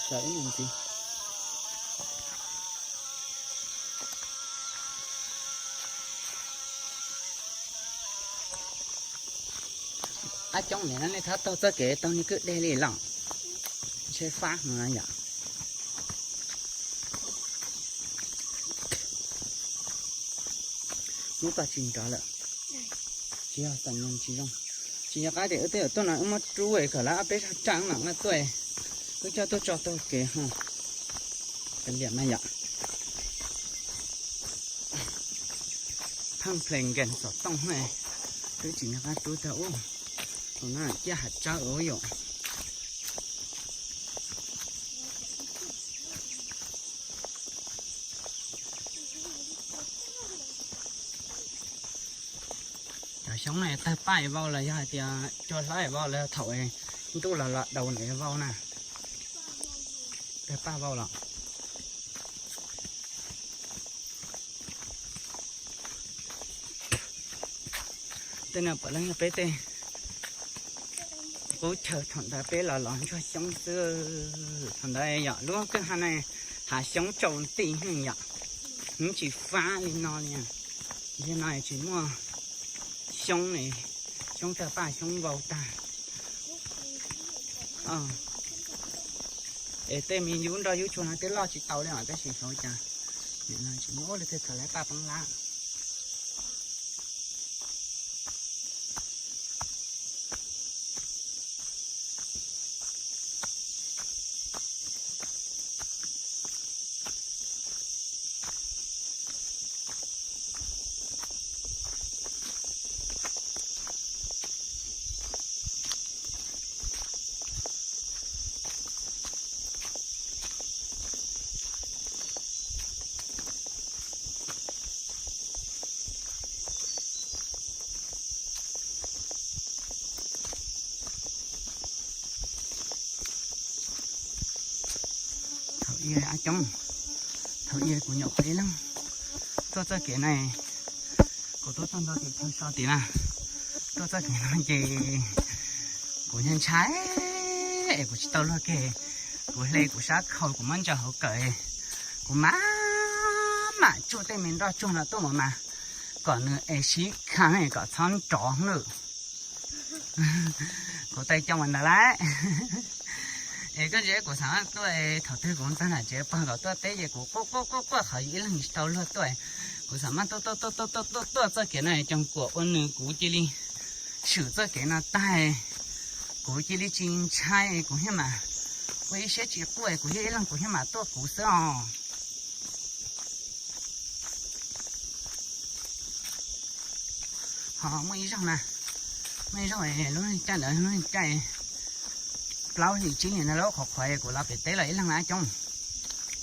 Tso ib ntsis. Ab coob niam no nej txhob taug txoj kev taug niag kwj deg li los. Ntshe fab no yom. Hnub txog tsis nrov lawm. Tsis yog txom nyem tsis zoo. Tsis yog qab tias wb twb yuav tuaj no wb muab rub kom lawv ob peb zaj raj mam tuaj, wb coj tuaj tso taug kev ho. Liam mas yom. Pheej ples nkees xov tooj, twb tsis nco qab rub tag ub. Thaum no ciaj hav tsawb ua yom. Cov xyoob no tawg paj vau los yog hais tias cua hlob vau los thaum ntuj los los daus ntawd vau na. Tawg paj vau los. Tej no puav leej yog peb tej qub chaw thaum ntawd peb los los ntsuag xyoob xwb. Thaum ntawd yog lub kwj ha no hav xyoob tsaus nti yom, yeej tsis fab li no li. Nim no tsis muaj xyoob, xyoob tawg paj xyoob vau tag. Es tej me yub nroj yub tsuag no twb loj tsis tau li os, tab sis xyov cas nim no tsis muaj ua li tej txawm lawv paj poob lab. Thaum ub, thaum ub kuv nyuam qhuav ib leeg tuaj txoj kev no, kuv tuaj txog ntua tim chaw so tid na, tuaj txoj kev no ces kuv ntshai ntshai es kuv tsis tau luag kiag, kuv hle kuv sab khau kuv muab ntsaws hauv kawm, kuv mam mam tsuj tej me nroj tsuag no tuaj mus mas kom nws es sib khaj kom txhob nrov lawm. Kuv tais coj mas ntawd lauj. Es koj ntsia kuv xav tuaj, thaum twg kuv ntxag nram tsev pog kom tuaj teb ces kuv quaj quaj quaj quaj qhov yus ib leeg tsis tau luag tuaj. Kuv xav mas tuaj tuaj tuaj tuaj tuaj tuaj txoj kev no ces kuam ua nws kuv cia li swm txoj kev no tag, kuv cia li tsis ntshai, kuv thiaj mam ua ib siab tsis quaj, kuv thiaj ib leeg kuv thiaj mam tuaj kuv xwb os. Ho muaj ib zaug na, muaj ib zaug lub caij ntawd lub caij plaub hlis tsib hlis ntawd lub qhov qhuav kuv los pem teb los ib leeg na coob,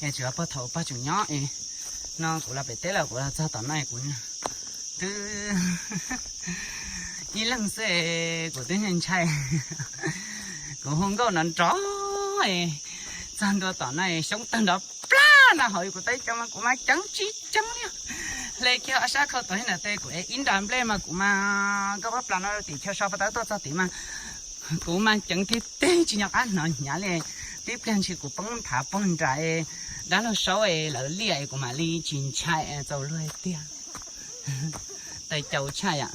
es tsis pog thaum pog tseem nyob es no kuv los pem teb los kuv los txog tom no kuv twb ib leeg xwb, kuv twb ntshai, kuv hu nkauj nrov nrov, txog ntua tom no xyoob tawg nrov plab no hauv kuv tais coj mas kuv mas ceev tsis ceev li. Hle kiag ob sab khau tuaj ntawm tes kuv ev ib nra nplej mas kuv mas nkauj pab plas no tim chaw so pas tawb tuaj txog tid mas kuv mas ceev tiag tiag tsis nco qab hnov hnyav li. Tib pliag ntshis kuv poob nthav poob nra, dab laug saub lawv liaj kuv mam li tsis ntshai txaus luag tiag. Tais cau tshaj yam.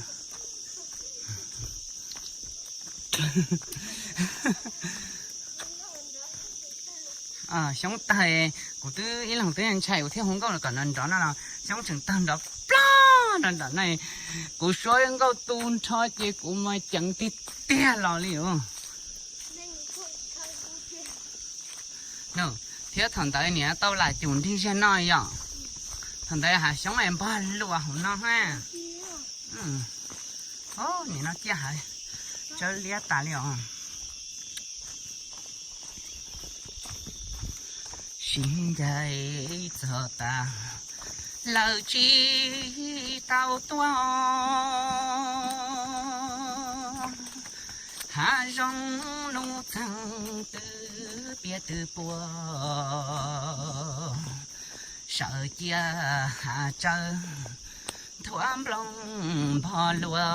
Xyoob tawg, kuv twb ib leeg twb ntshai kuv thiaj hu nkauj kom nrov nrov no los xyoob tseem tawg nrov plab nrov nrov no. Kuv suab nkauj tu nrho ces kuv mas ceev tiag tiag los li os. Thiab thaum ntawd niam tau lam cum nrig zaj no yom. Thaum ntawd hav xyoob es npog luas hauv no ha. Nim no ciaj hav tsawb liab tas li os. Sib ncaim txog tas lawm tsis tau tuaj, hav zoov nuj txeeg twb piav twb puas, sawv cia hav tsawb nthuav nplooj npog luas,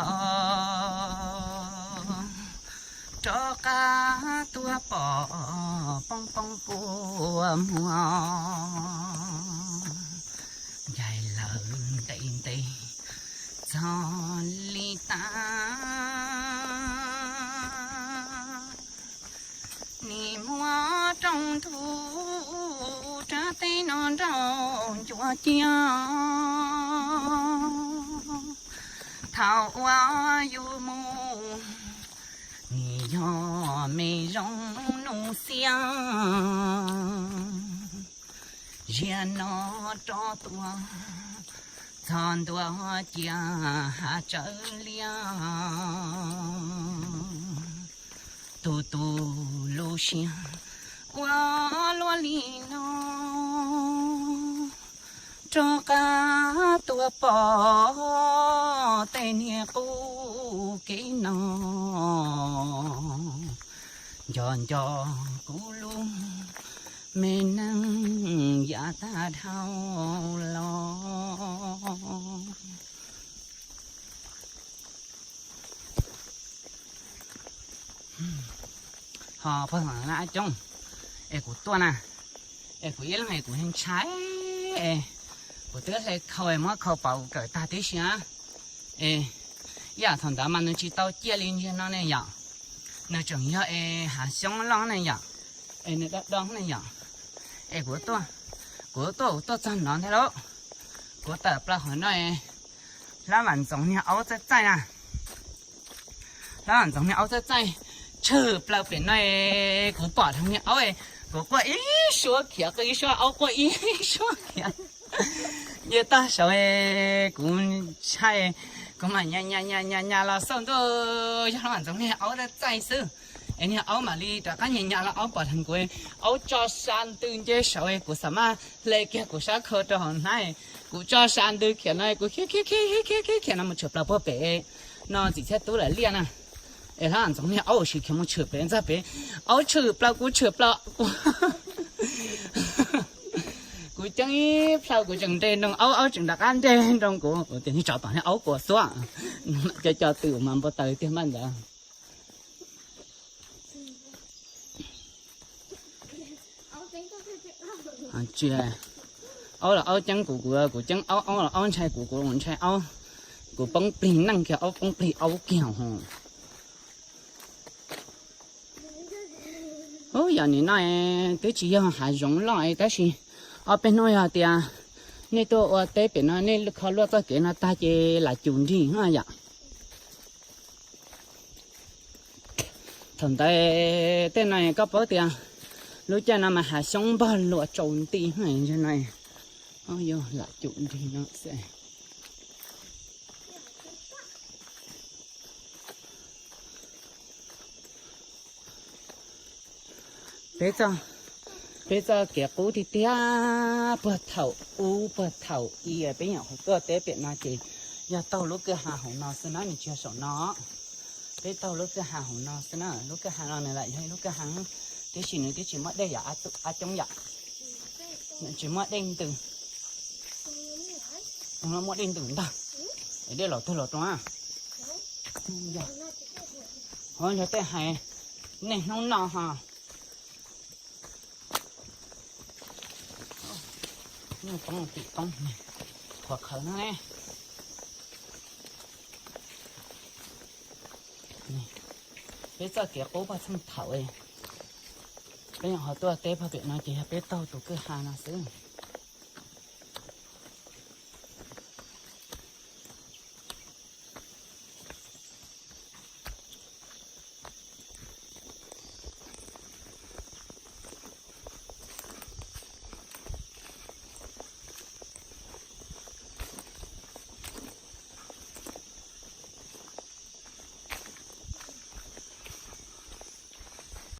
Rov qab tuaj pom poob poob kua muag, ncaim lawm ntev ntev txog li tas. Nim muaj rooj ntug rab teb no nrauj ncua cia. Thaum uas yus mus, nim yog me zoo nus xiab. Ziag no rov tuaj txog ntua cia hav tsawv liab. Tus tus lub siab ua luaj li no, rov qab tuaj pom tej niag qub kev no. Nco nco kuv lub me neej yav tag dhau los. Ho pog a coob, es kuv tuaj na, es kuv ib leeg es kuv ntshai, es kuv twb hle khau es muab khau pauv kawm tag tib si. Es ib yam thaum ntawd mas nws tsis tau ciaj li ntawm no ne yom, nws tseem yog es hav xyoob loj ne yom, es nws do do ne yom. Es kuv tuaj, kuv tuaj kuv tuaj txog no ntag lauj, kuv tawm plaws hauv no es Hlab Vam Ntxoov niag aub txaij txaij na. Hlab Vam Ntxoov niag aub txaij txaij, tshwm plaws pem no es kuv pom dheev niag aub es kuv quaj ib suab khiav, quaj ib suab, aub quaj ib suab khiav. Nce toj saud es kuv ntshai, kuv mam nyas nyas nyas nyas los xauj ntuj, yog Hlab Vam Ntxoov niag aub txaij txaij xwb. Es niag aub mam li rov qab nyas nyas los aub pom dheev kuv, aub tso sa ntws nce saud es kuv xam maj hle kiag kuv sab khau rau hauv hnab, kuv tso sa ntws khiav no kuv khiav khiav khiav khiav khiav khiav no mus tshwm plaws puag pem no Txim Txhiab Tub lawv liaj na. Es Hlab Vam Ntxoov niag aub ua si khiav mus tshwm pem txog pem, aub tshwm plaws kuv tshwm plaws, kuv ceeb ib plhaw kuv tseem nres nroo aub, aub tseem rov qab nres nroo kuv, kuv tias niag tsov tom niag aub kua xuab, co co tws mas npau taws tiag npaum ntawd. Tsis, aub los aub ceeb kuv, kuv, kuv ceeb aub, aub los aub ntshai kuv, kuv los ntshai aub. Kuv poob plig neej kiag aub poob plig aub kiag ho. Ub, yog nim no twb tsis yog hav zoov loj tab sis ob peb hnub yog tias nej tuaj ua teb pem no nej kho luaj txoj kev no tag ces lam cum nrig no yom. Thaum ntawd tej no koj paub tias lub caij no mas hav xyoob npog luas tsaus nti no, yog lam cum nrig no xwb. Peb txoj, peb txoj kev qub tiag tiag puag thaum ub puag thaum i peb nyuam qhuav tuaj teb pem no ces yog taug lub kwj ha hauv no xwb na, nws tsis yog saum no. Peb taug lub kwj ha hauv no xwb na, lub kwj ha no nws lam yog ib lub kwj ha tib si, nws twb tsis muaj dej yom, a coob yom. Nws tsis muaj dej ntws, muaj dej ntws ntag. Es dej los twg los rau a? Yog tej hais niaj hnub no ho. Nyuj poob tim poob, qhuav qhawv no ne. Peb txoj kev qub pog txheej thaum, peb nyuam qhuav tuaj teb pog pem no ces yog peb taug tus kwj ha no xwb.